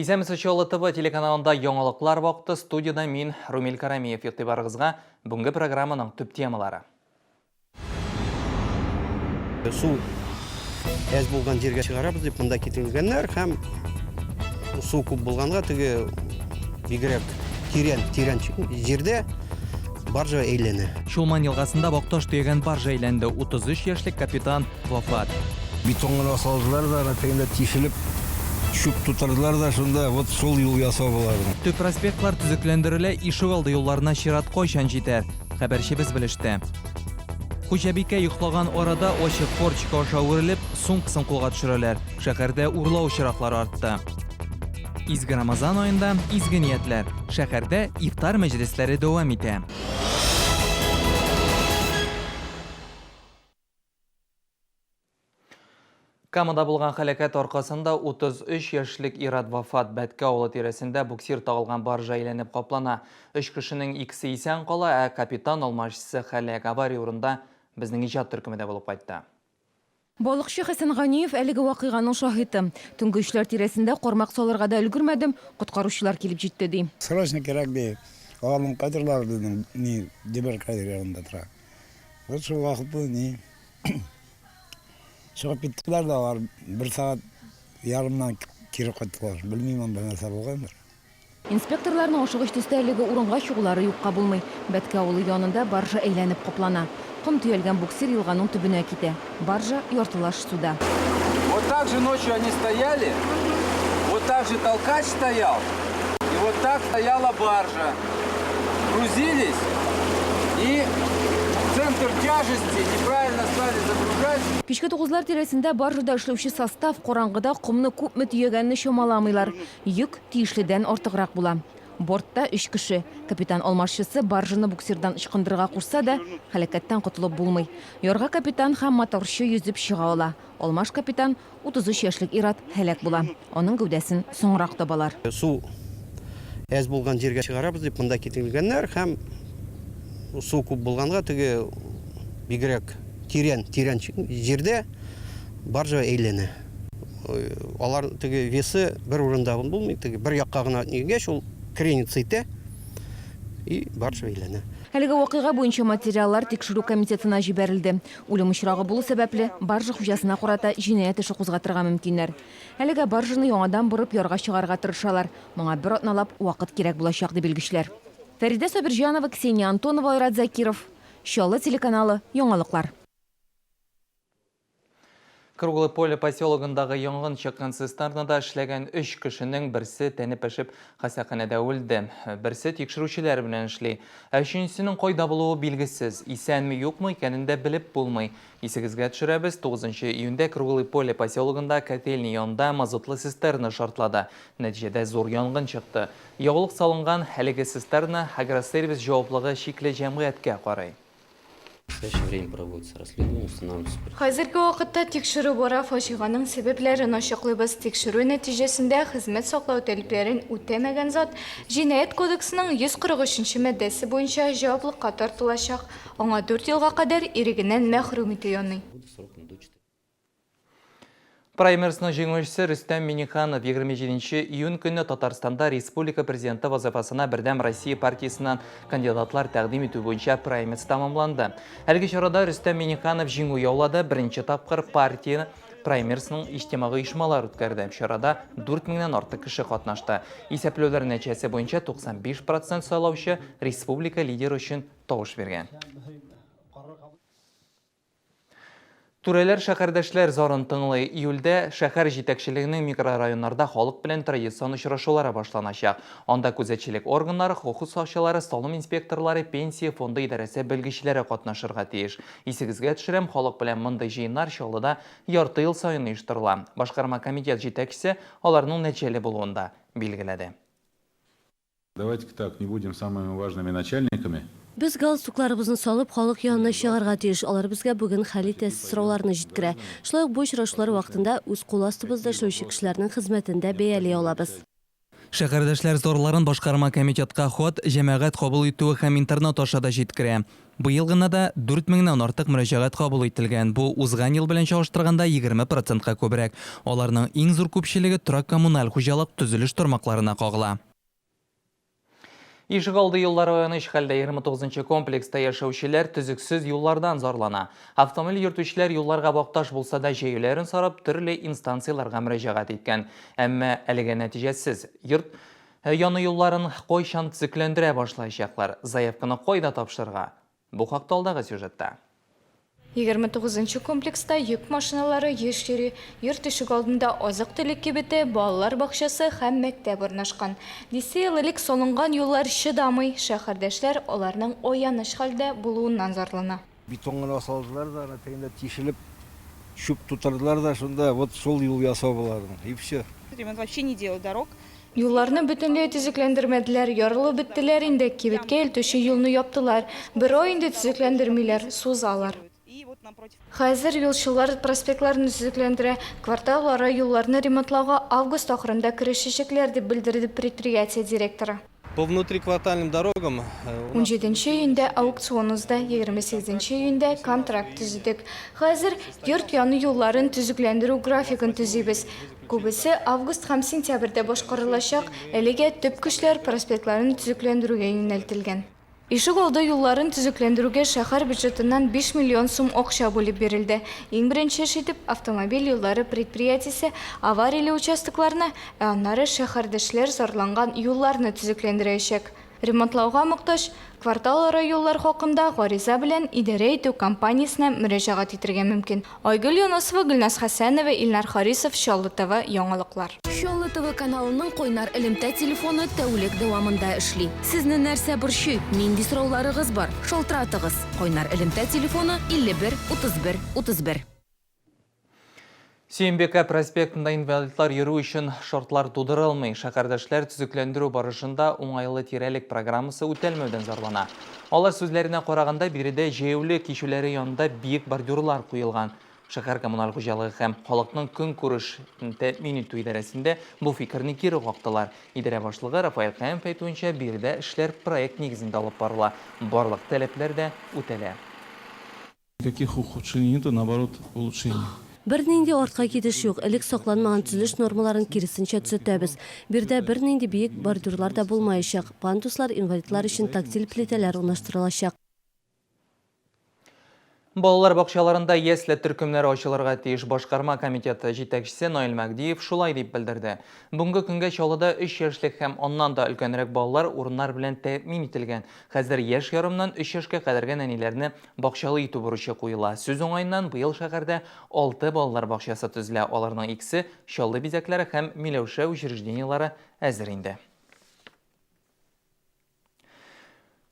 Исәнмесез, Чаллы ТВ телеканалында яңалыклар вакыты. Студиядә мин, Румил Карамиев. Игътибарыгызга бүгенге программаның төп темалары. Су әз булган җиргә чыгарабыз дип монда китерелгәннәр һәм су күп булганга теге бигрәк тирән, тирән җирдә баржа әйләнә. Чулман елгасында вак таш төягән баржа әйләнде, 33 яшьлек капитан вафат. Бетон гына салдылар да, ана тегендә тишелеп, чүп тутырдылар да шунда, вот шул юл ясау боларның. Төп проспектлар төзекләндерелә, ишегалды юлларына чират кайчан җитәр? Хәбәрчебез белеште. Хуҗабикә йоклаган арада ачык форточка аша үрелеп, сумкасын кулга төшерәләр. Шәһәрдә урлау очраклары артты. Изге Рамазан аенда изге ниятләр. Шәһәрдә ифтар мәҗлесләре дәвам итә. Камада булган һәлакәт аркасында 33 яшьлек ир-ат вафат. Бәтке авылы тирәсендә буксир тагылган баржа әйләнеп каплана. Өч кешенең икесе исән кала, ә капитан алмашчысы һәлак. Авария урында безнең иҗат төркеме дә булып кайтты. Балыкчы Хәсән Ганиев әлеге вакыйганың шаһиты. Төнге өчләр тирәсендә кармак салырга да өлгермәдем, коткаручылар килеп җитте, ди. Срочно кирәк, ди. Аларның кадрлары безнең ни Деберкадер янында тора. Вот шул вакытны ни чыгып киттеләр дә алар бер сәгать ярымнан кире кайттылар. Белмим анда нәрсә булгандыр. Инспекторларның ашыгыч төстә әлеге урынга чыгулары юкка булмый. Бәтке авылы янында баржа әйләнеп каплана. Ком төялгән буксир елганың төбенә китә. Баржа яртылаш суда. Вот так же ночью они стояли, вот так же толкач стоял, и вот так стояла баржа. Грузились и центр тяжести неправильно стали загружать. Кичке тугызлар тирәсендә баржада эшләүче состав караңгыда комны күпме төягәнне чамаламыйлар. Йөк тиешледән артыграк була. Бортта өч кеше. Капитан алмашчысы баржаны буксирдан ычкындырырга кушса да, һәлакәттән котылып булмый. Ярга капитан һәм моторчы йөзеп чыга ала. Алмаш капитан, 33 яшьлек ир-ат һәлак була. Аның гәүдәсен соңрак табалар. Су әз булган җиргә чыгарабыз дип монда китерелгәннәр һәм су күп булганга теге бигрәк тирән, тирән җирдә баржа әйләнә. Алар теге весы бер урында булмый, теге бер якка гына нигәч ул кренится итә и баржа әйләнә. Әлеге вакыйга буенча материаллар тикшерү комитетына җибәрелде. Үлем очрагы булу сәбәпле, баржа хуҗасына карата җинаять эше кузгатырга мөмкиннәр. Әлегә баржаны яңадан борып ярга чыгарырга тырышалар. Моңа бер атналап вакыт кирәк булачак, ди белгечләр. Фәридә Сабирҗанова, Ксения Антонова, Айрат Закиров, Чаллы телеканалы, яңалыклар. Круглое Поле поселогындагы янгын чыккан цистернада эшләгән өч кешенең берсе тәне пешеп хастаханәдә үлде. Берсе тикшерүчеләр белән эшли. Ә өченчесенең кайда булуы билгесез. Исәнме, юкмы икәнен дә белеп булмый. Исегезгә төшерәбез, 9 июньдә Круглое Поле поселогында котельня янында мазутлы цистерна шартлады. Нәтиҗәдә зур янгын чыкты. Ягулык салынган әлеге цистерна Агросервис җаваплыгы чикле җәмгыятькә карый. Хәзерге вакытта тикшерү бара, фаҗиганең сәбәпләрен ачыклыйбыз. Тикшерү нәтиҗәсендә хезмәт саклау таләпләрен үтәмәгән зат Җинаять кодексының 143 нче маддәсе буенча җаваплыкка тартылачак, аңа дүрт елга кадәр ирегеннән мәхрүм итү яный. Праймерсның җиңүчесе Рөстәм Миңнеханов 27 июнь көнне Татарстанда республика президенты вазыйфасына Бердәм Россия партиясеннән кандидатлар тәкъдим итү буенча праймерс тәмамланды. Әлеге чарада Рөстәм Миңнеханов җиңү яулады, беренче тапкыр партия праймерсның иҗтимагый оешмалар үткәрде. Чарада 4 меңнән артык кеше катнашты. Исәпләүләр нәтиҗәсе буенча 95 процент сайлаучы республика лидеры өчен тавыш биргән. Түрәләр шәһәрдәшләр зарын тыңлый. Июльдә шәһәр җитәкчелегенең микрорайоннарда халык белән традицион очрашулары башланачак. Анда күзәтчелек органнары, хокук сакчылары, салым инспекторлары, пенсия фонды идарәсе белгечләре катнашырга тиеш. Исегезгә төшерәм, халык белән мондый җыеннар Чаллыда ярты ел саен оештырыла. Башкарма комитет җитәкчесе аларның нәтиҗәле булуын да билгеләде. Давайте-ка так, не будем самыми важными начальниками. Без галстукларыбызны салып, халык янына чыгарга тиеш. Алар безгә бүген хәл итәсе сорауларны җиткерә. Шулай ук бу очрашулар вакытында үз кул астыбызда эшләүче кешеләрнең хезмәтен дә бәяли алабыз. Шәһәрдәшләр зарларын башкарма комитетка хат, җәмәгать кабул итүе һәм интернет аша да җиткерә. Быел гына да 4 меңнән артык мөрәҗәгать кабул ителгән, бу узган ел белән чагыштырганда 20 процентка күбрәк. Аларның иң зур күпчелеге торак-коммуналь хуҗалык, төзелеш тармакларына кагыла. Ишегалды юллары аяныч хәлдә. 29 нчы комплекста яшәүчеләр төзексез юллардан зарлана. Автомобиль йөртүчеләр юлларга вак-таш булса да җәюләрен сорап төрле инстанцияләргә мөрәҗәгать иткән. Әмма әлегә нәтиҗәсез. Йорт яны юлларын кайчан төзекләндерә башлаячаклар? Заявканы кайда тапшырырга? Бу хакта алдагы сюжетта. 29 нчы комплекста йөк машиналары еш йөри. Йорт ишегалдында азык-төлек кибете, балалар бакчасы һәм мәктәп урнашкан. Дистә ел элек салынган юллар чыдамый, шәһәрдәшләр аларның аяныч хәлдә булуыннан зарлана. Бетон гына салдылар да, аны тегендә тишелеп, чүп тутырдылар да шунда, вот шул юл ясау була аның, и все. Ремонт вообще не делают дорог. Юлларны бөтенләй төзекләндермәделәр, ярылып беттеләр инде, кибеткә илтүче юлны яптылар. Бер ай инде төзекләндермиләр, сузалар. Хәзер юлчылар проспектларны төзекләндерә. Кварталара юлларны ремонтлауга август ахырында керешәчәкләр, дип белдерде предприятие директоры. По внутриквартальным дорогам у нас. Унҗиденче июньдә аукцион узды, 28 июньдә контракт төзедек. Хәзер йорт яны юлларын төзекләндерү графигын төзибез. Күбесе август һәм сентябрьдә башкарылачак, әлегә төп көчләр проспектларны төзекләндерүгә юнәлтелгән. Ишегалды юлларын төзекләндерүгә шәһәр бюджетыннан 5 миллион сум акча бүлеп бирелде. Иң беренче эш итеп автомобиль юллары предприятиесе аварияле участокларны, ә аннары шәһәрдәшләр зарланган юлларны төзекләндерәчәк. Ремонтлауга мохтаҗ кварталара юллар хакында гариза белән идарә итү компаниясенә мөрәҗәгать итергә мөмкин. Айгөл Юнысова, Гөлназ Хәсәнова, Илнар Харисов, Чаллы ТВ, яңалыклар. Чаллы ТВ каналының кайнар элемтә телефоны тәүлек дәвамында эшли. Сезне нәрсә борчый, нинди сорауларыгыз бар, шалтыратыгыз. Кайнар элемтә телефоны 51 31 31. Сөембикә проспектында инвалидлар йөрү өчен шартлар тудырылмый. Шәһәрдәшләр төзекләндерү барышында уңайлы тирәлек программасы үтәлмәүдән зарлана. Алар сүзләренә караганда, биредә җәяүле кичүләре янында биек бордюрлар куелган. Шәһәр коммуналь хуҗалыгы һәм халыкның көнкүрешен тәэмин итү идарәсендә бу фикерне кире кактылар. Идарә башлыгы Рафаэль Каямов әйтүенчә, биредә эшләр проект нигезендә алып барыла, барлык таләпләр дә үтәлә. Никаких ухудшений нету, наоборот, улучшение. Бернинди артка китеш юк, элек сакланмаган төзелеш нормаларын киресенчә төзәтәбез. Биредә бернинди биек бордюрлар да булмаячак, пандуслар, инвалидлар өчен тактиль плитәләр урнаштырылачак. Балалар бакчаларында ясле төркемнәре ачылырга тиеш. Башкарма комитеты җитәкчесе Наил Мәһдиев шулай дип белдерде. Бүгенге көнгә Чаллыда 3 яшьлек һәм аннан да өлкәнрәк балалар урыннар белән тәэмин ителгән. Хәзер яшь ярымнан 3 яшькә кадәрге нәниләрне бакчалы итү бурычы куела. Сүз уңаеннан, быел шәһәрдә 6 балалар бакчасы төзелә. Аларның икесе, Чаллы бизәкләре һәм Миләүшә учреждениеләре әзер инде.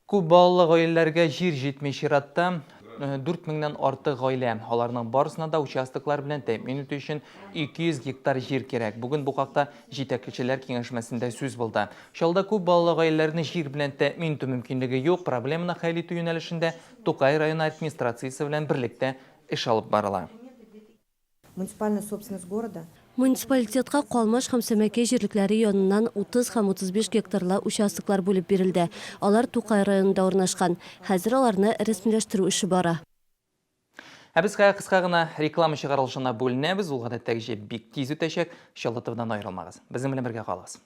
Күп балалы гаиләләргә җир җитми чиратта 4 меңнән артык гаилә. Аларның барысына да участоклар белән тәэмин итү өчен 200 гектар җир кирәк. Бүген бу хакта җитәкчеләр киңәшмәсендә сүз булды. Чаллыда күп балалы гаиләләрне җир белән тәэмин итү мөмкинлеге юк. Проблеманы хәл итү юнәлешендә Тукай районы администрациясе белән берлектә эш алып барыла. Муниципальная собственность города. Муниципалитетка Калмаш һәм Сәмәкәй җирлекләре яныннан 30 һәм 35 гектарлы участоклар бүлеп бирелде. Алар Тукай районында урнашкан. Хәзер аларны рәсмиләштерү эше бара. Ә без хәзер кыска гына реклама чыгарылышына бүленәбез. Ул гадәттәгечә бик тиз үтәчәк. Чаллы ТВдан аерылмагыз. Безнең белән бергә калыгыз.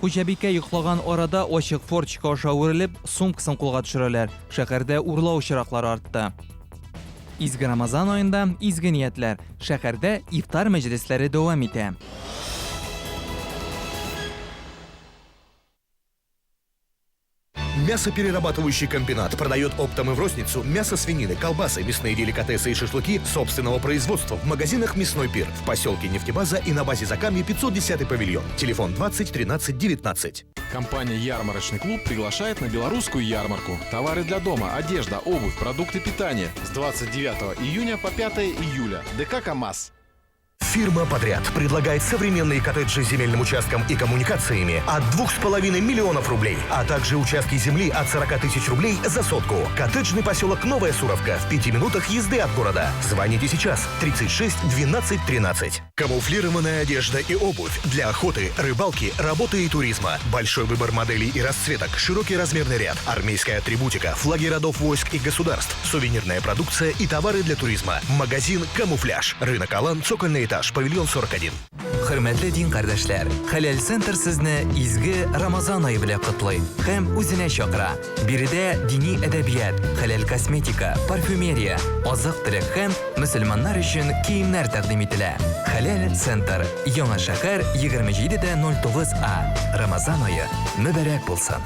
Хуҗабикә йоклаган арада ачык форточка аша үрелеп, сумкасын кулга төшерәләр. Шәһәрдә урлау очраклары артты. Изге Рамазан аенда изге ниятләр. Шәһәрдә ифтар мәҗлесләре дәвам итә. Мясоперерабатывающий комбинат продает оптом и в розницу мясо свинины, колбасы, мясные деликатесы и шашлыки собственного производства в магазинах «Мясной пир» в поселке Нефтебаза и на базе Закамье 510 павильон. Телефон 20 13 19. Компания «Ярмарочный клуб» приглашает на белорусскую ярмарку. Товары для дома, одежда, обувь, продукты питания. С 29 июня по 5 июля. ДК «КамАЗ». Фирма «Подряд» предлагает современные коттеджи с земельным участком и коммуникациями от 2,5 миллионов рублей, а также участки земли от 40 тысяч рублей за сотку. Коттеджный поселок Новая Суровка в 5 минутах езды от города. Звоните сейчас 36 12 13. Камуфлированная одежда и обувь для охоты, рыбалки, работы и туризма. Большой выбор моделей и расцветок, широкий размерный ряд, армейская атрибутика, флаги родов войск и государств, сувенирная продукция и товары для туризма. Магазин «Камуфляж». Рынок Алан, цокольный этаж, павильон 41. Хөрмәтле дин кардәшләр, Хәләл Центр сезне изге Рамазан ае белән котлый һәм үзенә чакыра. Биредә дини әдәбият, хәләл косметика, парфюмерия, азык-төлек һәм мөселманнар өчен киемнәр тәкъдим ителә. Хәләл Центр, Яңа шәһәр, 27 дә 09 А. Рамазан ае мөбарәк булсын!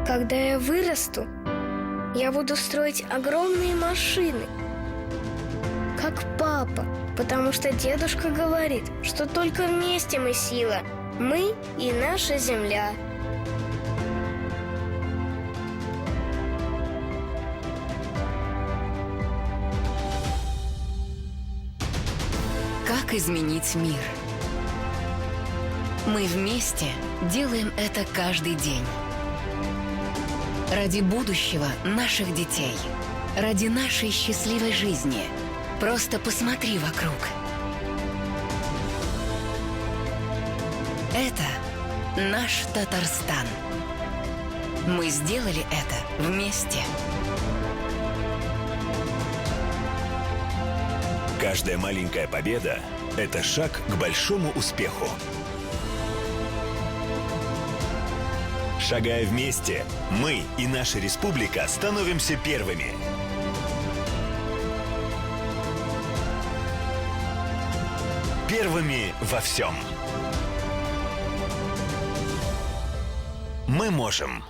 Когда я вырасту, я буду строить огромные машины, как папа, потому что дедушка говорит, что только вместе мы сила. Мы и наша земля. Как изменить мир? Мы вместе делаем это каждый день. Ради будущего наших детей. Ради нашей счастливой жизни. Просто посмотри вокруг. Это наш Татарстан. Мы сделали это вместе. Каждая маленькая победа – это шаг к большому успеху. Шагая вместе, мы и наша республика становимся первыми. Первыми во всем. Мы можем.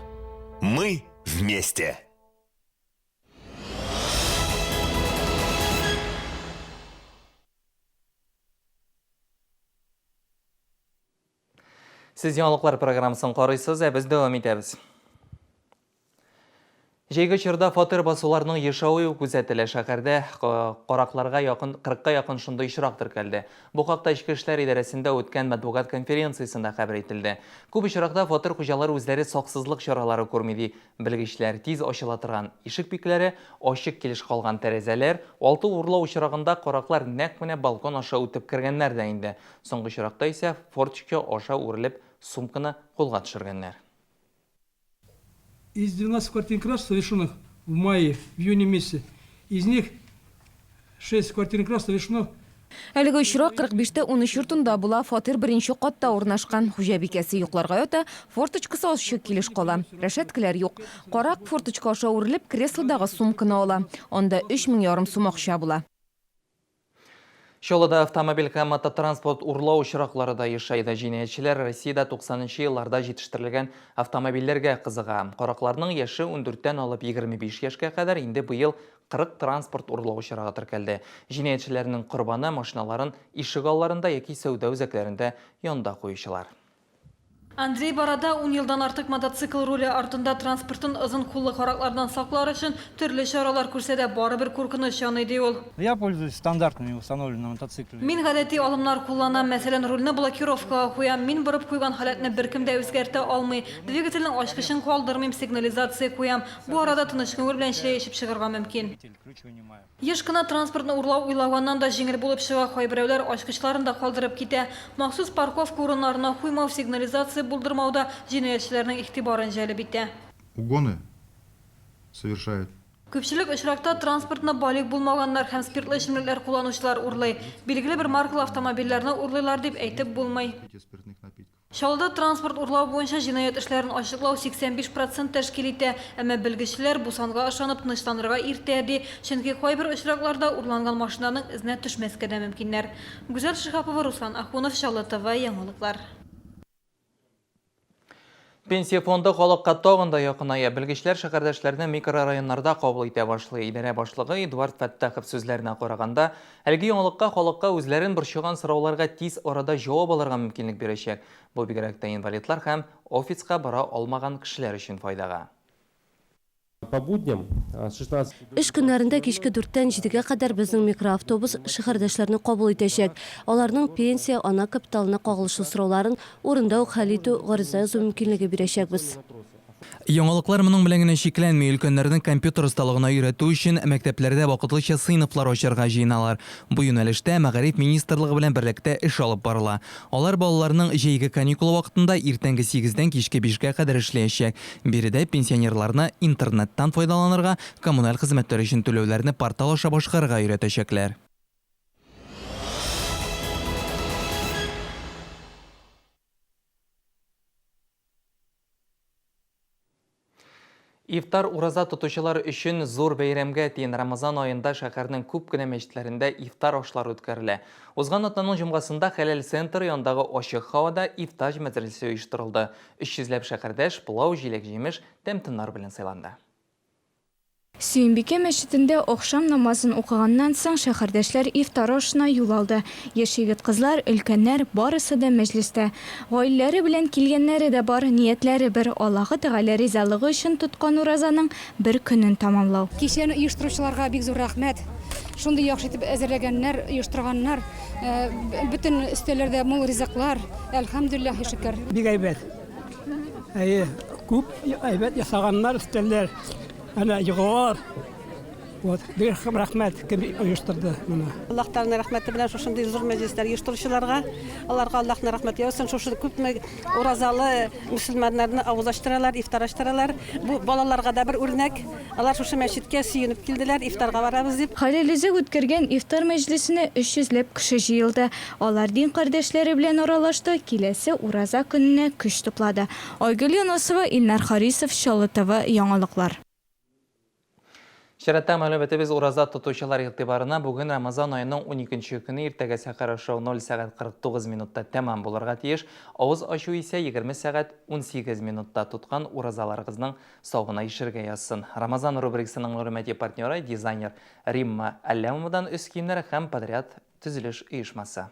Мы вместе. Сез яңалыклар программасын карыйсыз, ә без дәвам итәбез. Җәйге чорда фатир басуларның ешаюы күзәтелә. Шәһәрдә каракларга якын 40-ка якын шундый очрак теркәлде. Бу хакта Эчке эшләр идарәсендә үткән матбугат конференциясендә хәбәр ителде. Күп очракта фатир хуҗалары үзләре саксызлык чаралары күрми, ди белгечләр. Тиз ачыла торган ишек бикләре, ачык килеш калган тәрәзәләр, алты урлау очрагында караклар нәкъ менә балкон аша үтеп кергәннәр дә инде. Соңгы очракта исә форточка аша үрелеп сумканы кулга төшергәннәр. Из 12 квартирных краж, совершенных в мае, в июне месяце, из них 6 квартирных краж совершено Әлеге очрак 45-тә 13 йортында була. Фатир беренче катта урнашкан. Хуҗабикәсе йокларга ята, форточкасы ачык килеш кала. Рәшәткәләр юк. Карак форточка аша үрелеп креслодагы сумканы ала. Анда 3500 сум акча була. Чаллыда автомобиль һәм мототранспорт урлау очраклары да ешайды. Җинаятьчеләр Россиядә 90 елларда җитештерелгән автомобильләргә кызыга. Каракларның яше 14-тән алып 25 яшькә кадәр, инде быел 40 транспорт урлау очрагы теркәлде. Җинаятьчеләрнең корбаны машиналарын ишек алларында яки сәүдә үзәкләрендә янда куючылар. Андрей Борода 10 елдан артык мотоцикл руле артында. Транспортын озын куллы караклардан саклар өчен төрле чаралар күрсә дә, барыбер куркыныч яный, ди ул. Я пользуюсь стандартными, установленными на мотоцикле. Мин гадәти алымнар кулланам, мәсәлән, рульне блокировкага куям. Мин борып куйган халәтне беркем дә үзгәртә алмый. Двигательнең ачкычын калдырмыйм, сигнализация куям. Бу арада тыныч күңел белән чәй эчеп чыгарга мөмкин. Ключ вынимаю. Еш кына транспортны урлау уйлаганнан да җиңел булып чыга. Кайберәүләр ачкычларын да калдырып китә. Махсус парковка урыннарына куймау, сигнализация булдырмау да җинаятьчеләрнең игътибарын җәлеп итә. Угоны совершают Күпчелек очракта транспортны балигъ булмаганнар һәм спиртлы эчемлекләр кулланучылар урлый. Билгеле бер маркалы автомобильләрне урлыйлар дип әйтеп булмый. Спиртных напитков. Чаллыда транспорт урлау буенча җинаять эшләрен ачыклау 85% тәшкил итә. Әмма белгечләр бу санга ышанып тынычланырга иртә, ди. Чөнки кайбер очракларда урланган машинаның эзенә төшмәскә дә мөмкиннәр. Гүзәл Шиһапова, Руслан Ахунов, Чаллы ТВ, яңалыклар. Пенсия фонды халыкка тагын да якыная. Белгечләр шәһәрдәшләрне микрорайоннарда кабул итә башлый. Идарә башлыгы Эдуард Фәттахов сүзләренә караганда, әлеге яңалыкка халыкка үзләрен борчыган сорауларга тиз арада җавап алырга мөмкинлек бирәчәк. Бу бигрәк тә инвалидлар һәм офиска бара алмаган кешеләр өчен файдага. По будням с 16. Эш көннәрендә кичке дүрттән җидегә кадәр безнең микроавтобус шәһәрдәшләрне кабул итәчәк. Аларның пенсия, ана капиталына кагылышлы сорауларын урында ук хәл итү, гариза язу мөмкинлеге бирәчәкбез. Яңалыклар моның белән генә чикләнми, өлкәннәрне компьютер осталыгына өйрәтү өчен мәктәпләрдә вакытлыча сыйныфлар ачарга җыеналар. Бу юнәлештә Мәгариф министрлыгы белән берлектә эш алып барыла. Алар балаларның җәйге каникулы вакытында иртәнге сигездән кичке бишкә кадәр эшләячәк. Биредә пенсионерларны интернеттан файдаланырга, коммуналь хезмәтләр өчен түләүләрне портал аша башкарырга өйрәтәчәкләр. Ифтар ураза тотучылар өчен зур бәйрәмгә тиен. Рамазан аенда шәһәрнең күп кенә мәчетләрендә ифтар ашлары үткәрелә. Узган атнаның җомгасында Хәләл центры янындагы ачык һавада ифтаҗ мәҗлесе оештырылды. 300 ләп шәһәрдәш пылау, җиләк-җимеш, тәм-томнар белән сыйланды. Сөембикә мәчетендә ахшам намазын укыганнан соң, шәһәрдәшләр ифтар ашына юл алды. Яшь егет-кызлар, өлкәннәр, барысы да мәҗлестә. Гаиләләре белән килгәннәре дә бар, ниятләре бер, Аллаһы Тәгалә ризалыгы өчен тоткан уразаның бер көнен тәмамлау. Кичәне оештыручыларга бик зур рәхмәт. Шундый яхшы итеп әзерләгәннәр, оештырганнар. Бөтен өстәлләрдә мул ризыклар. Әлхәмдүлилләһи шөкер. Бик әйбәт. Әйе, күп әйбәт ясаганнар өстәлләр. Әнә егылалар. Вот, бик рәхмәт, кем оештырды моны. Аллаһ Тәгаләнең рәхмәте белән шушындый зур мәҗлесләр оештыручыларга, аларга Аллаһның рәхмәте яусын. Шушы күпме уразалы мөселманнарны авыз ачтыралар, ифтар ачтыралар. Бу балаларга да бер үрнәк. Алар шушы мәчеткә сөенеп килделәр, ифтарга барабыз дип. Хәлил үзе үткәргән ифтар мәҗлесенә 300 ләп кеше җыелды. Алар дин кардәшләре белән аралашты, киләсе ураза көненә көч туплады. Айгөл Юнысова, Илнар Харисов, Чаллы ТВ, яңалыклар. Чиратта мәгълүматыбыз ураза тотучылар игътибарына бүген Рамазан аеның 12 көне иртәгә сәхәр ашау 0 сәгать 49 минутта тәмам булырга тиеш. Авыз ачу исә 20 сәгать 18 минутта тоткан уразаларыгызның савына ишергә язсын. Рамазан рубрикасының мәгълүмати партнеры дизайнер Римма Әлләмовадан өс киемнәре һәм подряд төзелеш оешмасы.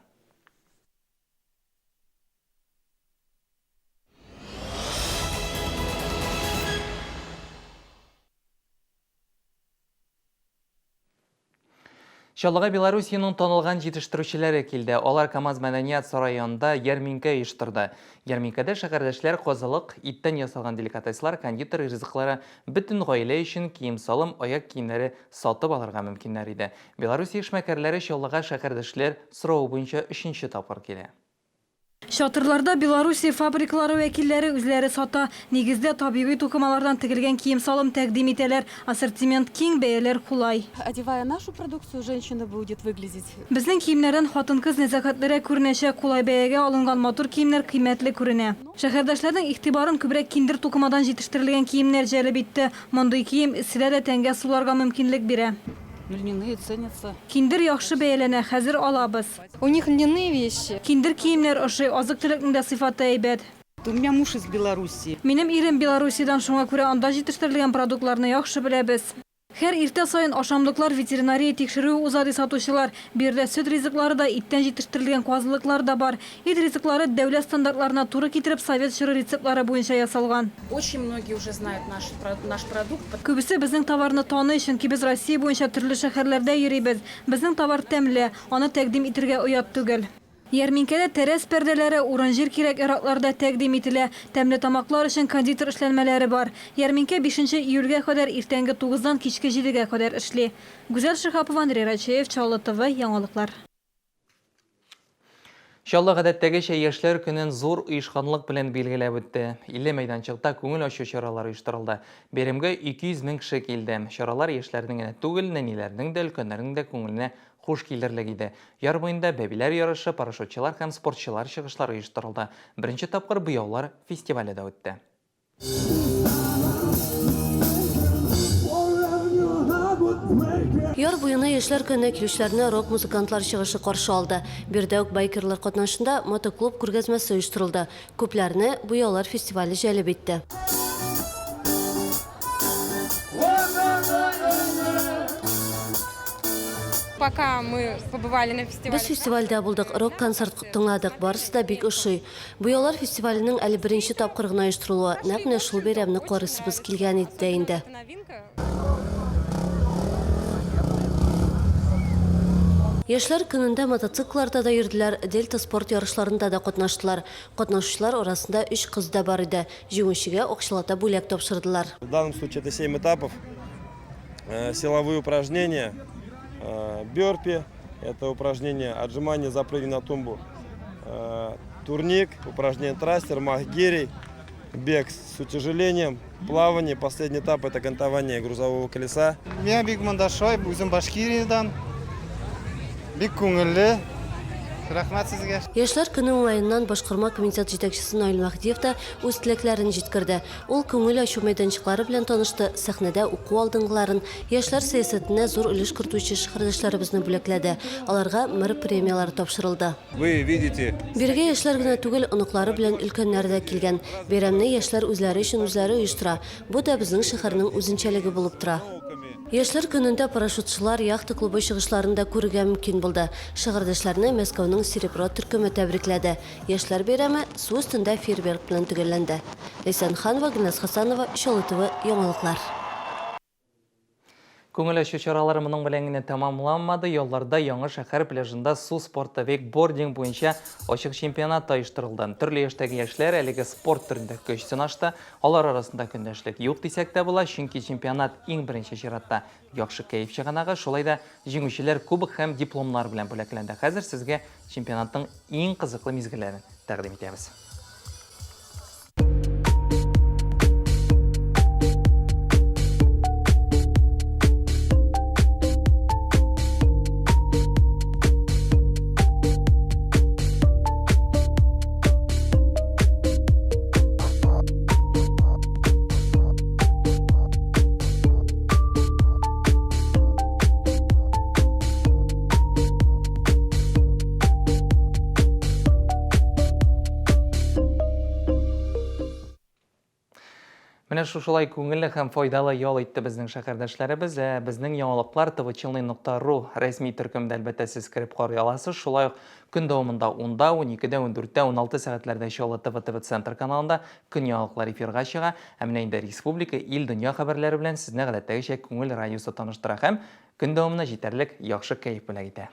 Чаллыга Белоруссиянең танылган җитештерүчеләре килде. Алар КАМАЗ мәдәният сарае янында ярминкә оештырды. Ярминкәдә шәһәрдәшләр казылык, иттән ясалган деликатеслар, кондитер ризыклары, бөтен гаилә өчен кием-салым, аяк киемнәре сатып алырга мөмкиннәр иде. Белоруссия эшмәкәрләре Чаллыга шәһәрдәшләр соравы буенча өченче тапкыр килә. Чатырларда Белоруссия фабрикалары вәкилләре үзләре сата. Нигездә, табигый тукымалардан тегелгән кием-салым тәкъдим итәләр. Ассортимент киң, бәяләр кулай. Одевая нашу продукцию, женщина будет выглядеть. Безнең киемнәрдән хатын-кыз нәзакәтлерәк күренәчәк. Кулай бәягә алынган матур киемнәр кыйммәтле күренә. Шәһәрдәшләрнең игътибарын күбрәк киндер тукымадан җитештерелгән киемнәр җәлеп итте. Мондый кием эсседә дә тәнгә суларга мөмкинлек бирә. Льняные ценятся. Киндер яхшы бәяләнә, хәзер алабыз. У них льняные вещи. Киндер киемнәр ошый, азык-төлекнең дә сыйфаты әйбәт. У меня муж из Белоруссии. Минем ирем Белоруссиядән, шуңа күрә анда җитештерелгән продуктларны яхшы беләбез. Һәр иртә саен ашамлыклар ветеринария тикшерүе уза, ди сатучылар. Биредә сөт ризыклары да, иттән җитештерелгән казылыклар да бар. Ит ризыклары дәүләт стандартларына туры китереп, совет чоры рецептлары буенча ясалган. Очень многие уже знают наш, наш продукт. Күбесе безнең товарны таный, чөнки без Россия буенча төрле шәһәрләрдә йөрибез. Безнең товар тәмле, аны тәкъдим итергә оят түгел. Ярминкәдә тәрәз пәрдәләре, урын-җир кирәк-яраклары да тәкъдим ителә. Тәмле тамаклар өчен кондитер эшләнмәләре бар. Ярминкә бишенче июльгә кадәр иртәнге тугыздан кичке җидегә кадәр эшли. Гүзәл Шиһапова, Андрей Рачеев, Чаллы ТВ, яңалыклар. Чаллы гадәттәгечә Яшьләр көнен зур оешканлык белән билгеләп үтте. 50 мәйданчыкта күңел ачу чаралары оештырылды. Бәйрәмгә 200 мең кеше килде. Чаралар яшьләрнең генә түгел, нәниләрнең дә, өлкәннәрнең дә күңеленә хуш килерлек иде. Яр буенда бәбиләр ярышы, парашютчылар һәм спортчылар чыгышлары оештырылды. Беренче тапкыр буяулар фестивале дә үтте. Яр буена Яшьләр көненә килүчеләрне рок-музыкантлар чыгышы каршы алды. Биредә үк байкерлар катнашында мотоклуб күргәзмәсе оештырылды. Күпләрне буяулар фестивале җәлеп итте. По Пока мы побывали на фестивале. Без фестивальдә булдык, рок-концерт тыңладык, барысы да бик ошый. Буяулар фестиваленең әле беренче тапкыр гына оештырылуы, нәкъ менә шул бәйрәмне карыйсыбыз килгән иде дә инде. Яшьләр көнендә мотоциклларда да йөрделәр, Дельта спорт ярышларында да катнаштылар. Катнашучылар арасында өч кыз да бар иде. Җиңүчегә акчалата бүләк тапшырдылар. В данном случае это 7 этапов. Э, силовые упражнения, э, бёрпи, это упражнение отжимания, запрыгни на тумбу, э, турник, упражнение трастер, мах гирей, бег с утяжелением, плавание. Последний этап это кантование грузового колеса. Миңа бик монда ошый, үзем Башкириядән. Бик күңелле. Рәхмәт сезгә. Яшьләр көне уңаеннан башкарма комитет җитәкчесе Наил Мәһдиев та үз теләкләрен җиткерде. Ул күңел ачу мәйданчыклары белән танышты, сәхнәдә уку алдынгыларын, яшьләр сәясәтенә зур өлеш кертүче шәһәрдәшләребезне бүләкләде. Аларга мэр премияләре тапшырылды. Вы видите. Бирегә яшьләр генә түгел, оныклары белән өлкәннәр дә килгән. Бәйрәмне яшьләр үзләре өчен үзләре оештыра. Бу да безнең шәһәрнең үзенчәлеге булып тора. Яшьләр көнендә парашютчылар, яхта клубы чыгышларын да күрергә мөмкин булды. Шәһәрдәшләрне Мәскәүнең Серебро төркеме тәбрикләде. Яшьләр бәйрәме су өстендә фейерверк белән төгәлләнде. Ләйсән Ханова, Гөлназ Хәсәнова, Чаллы ТВ, яңалыклар. Күңел ачу чаралары моның белән генә тәмамланмады. Ялларда Яңа шәһәр пляжында су спорты вейкбординг буенча ачык чемпионат оештырылды. Төрле яшьтәге яшьләр әлеге спорт төрендә көч сынашты. Алар арасында көндәшлек юк дисәк тә була, чөнки чемпионат иң беренче чиратта яхшы кәеф чыганагы, шулай да җиңүчеләр кубок һәм дипломнар белән бүләкләнде. Хәзер сезгә чемпионатның иң кызыклы мизгелләрен тәкъдим итәбез. Менә шушылай күңелле һәм файдалы ял итте безнең шәһәрдәшләребез. Ә безнең яңалыклар tvchilny.ru рәсми төркемдә әлбәттә сез кереп карый аласыз. Шулай ук көн дәвамында 10-да, 12-дә, 14-тә, 16 сәгатьләрдә Чаллы ТВ ТВ Центр каналында көн яңалыклар эфирга чыга. Ә менә инде республика, ил, дөнья хәбәрләре белән сезне гадәттәгечә Күңел радиосы таныштыра һәм көн дәвамында җитәрлек яхшы кәеф бүләк итә.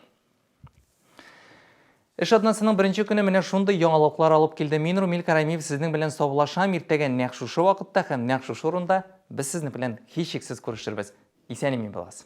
Эш атнасының беренче көне менә шундый яңалыклар алып килде. Мин Румил Карамиев сезнең белән саубуллашам. Иртәгә нәкъ шушы вакытта һәм нәкъ шушы урында без сезнең белән һичшиксез күрешербез. Исән-имин булыгыз.